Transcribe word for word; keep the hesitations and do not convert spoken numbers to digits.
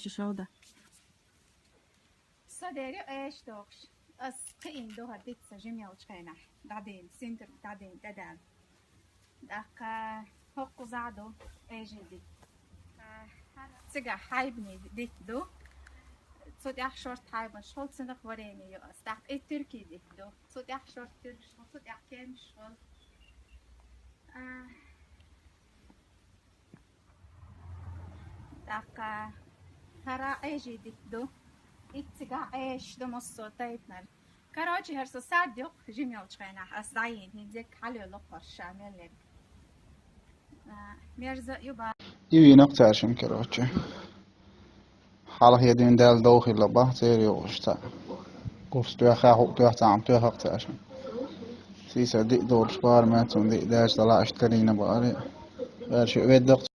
Чу шовда. Со деррига эш дохуш. Ас кхиъна ду хӀара диц со жима йолчу хенахь. ДӀадийна, синтар дӀадийна, тӀедала. ТӀаккха хӀокхузахь ду, эжий диц. Цигахь хьайбаний диц ду. Цу тӀехь шорт хьайбанаш хуьлу, цунах варени ю ас. ТӀаккха и туьркий диц ду. Цу тӀехь шорт туьркаш хуьлу, цу тӀехь кемаш хуьлу. А, ТӀаккха хӀара эжий диц ду. Иццигахь эш ду массо а тайпанара. Короче, хӀара со сад ю-кх жима йолчу хенахь, ас дӀайийна, хӀинца дерг хьалело-кх хӀорш ша мел ерг. А, мерза ю ба. И вийна-кх цаьршимма, короче. Хьалха дуьйна даьлла дов хилла бах церан юкъаш цхьаъ. Курс тоьхна, хӀуъа тоьхна, цхьаъ хӀума тоьхна-кх цаьршимма. Сийсара диъ долуш бара, мел цунна диъ даьлча, дала иштта карийна бара. Цаьршиъ ведда-кх.